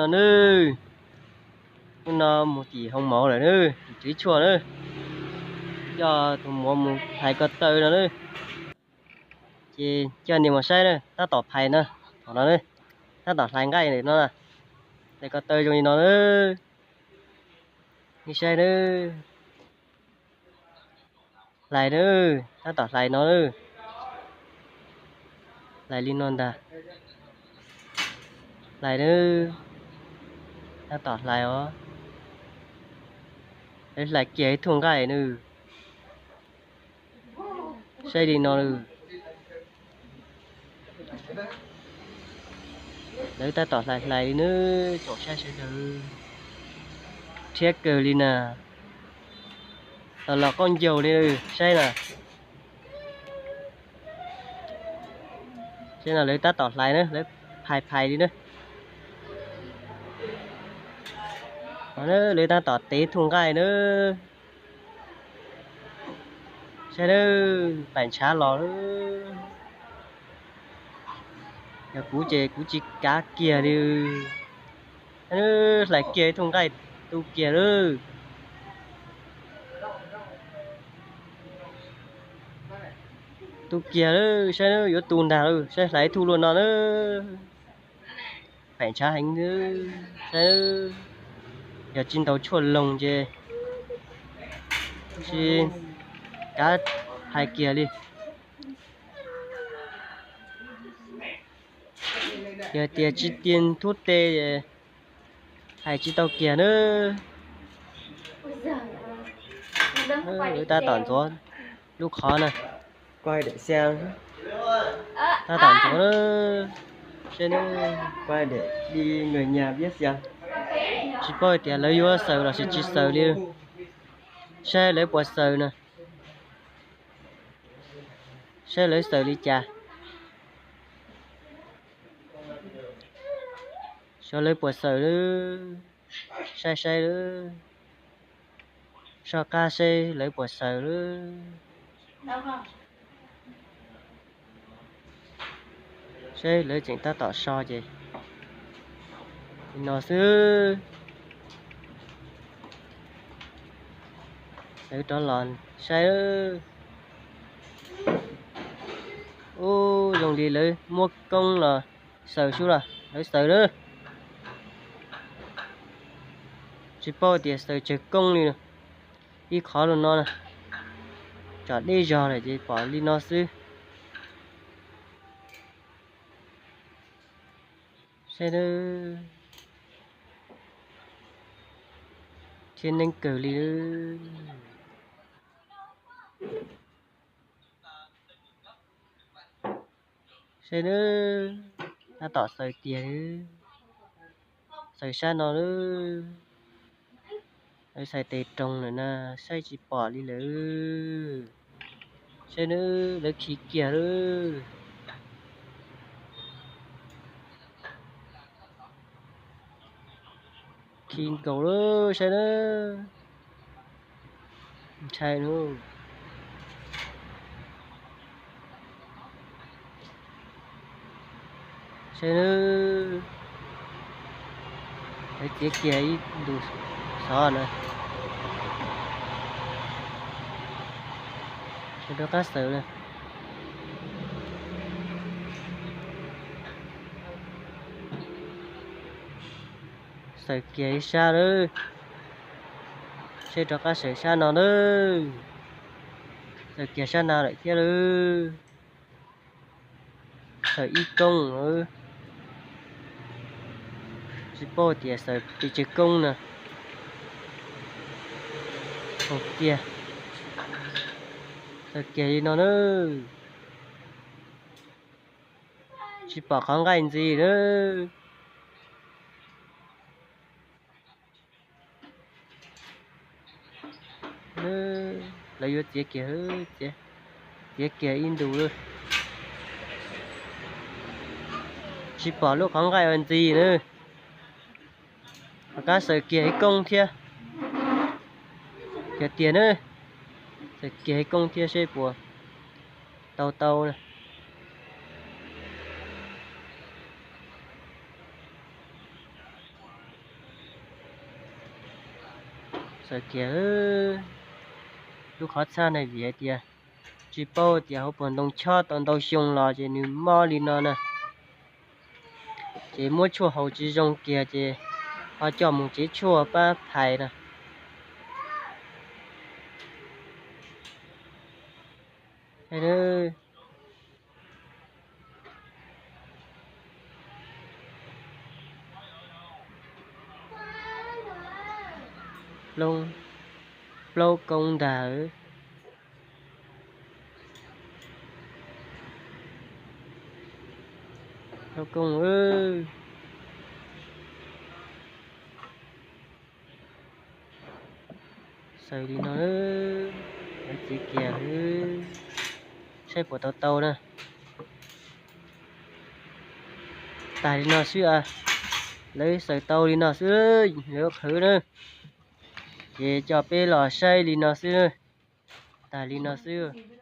Nawb, hnub no mus tim hoo mauv lawm nawb, tim Tswv Tshuaj nawb, coj tus muam mus hlais ko taw no nawb. Ces coj niam mus saib na, tab tom phais no, thaum no na, tab tom hlais nqaij no, hlais ko taw zoo li no na, nej saib nawb. Hlais nawb, tab tom hlais no nawb. Hlais li no ntag. Hlais nawb, tab tom hlais os. Lawv hlais kiag ib tug nqaij nawb. Saib li no nawb. Lawv tab tom hlais hlais li nawb, tsoom saib sawv daws. Rhiab kawg li na. Los los qaub ncaug li, saib na. Saib no lawv tab tom hlais na, lawv phais phais li na. Lawv tab tom tev tug nqaij na. Saib nawb, paim ntshav los lawm. Yog kuv ces kuv tsis kav kiag li. Hlais kiag ib tug nqaij tu kiag lawm. Tu kiag lawm, saib yuav tu ntag lawm, saib hlais ib tug luaj no na. Paim ntshav heev, saib yog tsis ntaus tshuaj loog ces tsis kav hais kiag li. Yog tias tsis tiag thub tes hais tsis tau kiag nawb. Tab tom ntxuav lub qhov na. Tab tom ntxuav, saib nawb, quay để đi người nhà biết xem. Tsis paub tias lawv yuav xaws los sis tsis xaws li. Saib lawv puas xaws na. Saib lawv xaws li cas. Saib lawv puas xaws lawm. Saib saib lawm. Soj qab saib lawv puas xaws lawm. Saib lawv tseem tab tom so ces li no xwb. Lawv rov los saib. Ub, zoo li lawv muab koob los xaws sub los lawv xaws lawm. Tsis paub tias xaws tsawg koob li. Ib qhov los no tsom deb zog lawm ces pom li no xwb. Saib, thiab neeb kawg li. Saib nawb, tab tom xaws tiag, xaws sab no lawm. Lawv xaws tes roog lawm na, saib tsis pom li lawm. Saib nawb, lawv khi kiag lawm. Khi nkaus lawm, saib nawb. Ntshai lawm. Saib nawb, lawv txiav kiag ib ntus xov na. Sawv rov qab xaws na. Xaws kiag ib sab lawm. Seb rov qab xaws sab no lawm. Xaws kiag sab no lawm thiab lawm. Xaws ib koob, tsis paub tias xaws pes tsawg koob na. Xaws kiag, xaws kiag li no na. Tsis pom qhov nqaij ntxiv na. Lawv yuav txiav kiag, txiav kiag ib ntus lawm. Tsis pom lub qhov nqaij ua ntxiv na. Rov qab xaws kiag ib koob thiab. Yog tiag na, xaws kiag ib koob thiab seb puas tau tau na. Txawm kiag lub qhov txhab na vim hais tias tsis paub tias hauv paus ntoo chob tau ntau xyoo los ces nws mob li no na. Ces muab tshuaj haus tsis zoo kiag ces ho coj mus tsev tshuaj pab phais na. Plaub koob ntag. Plaub koob. Xaws li no, lawv txiav kiag, saib puas tau tau na. Tag li no xwb, lawv xaws tau li no xwb, lawv qhwv na. Ces coj peb los saib li no xwb, tag li no xwb.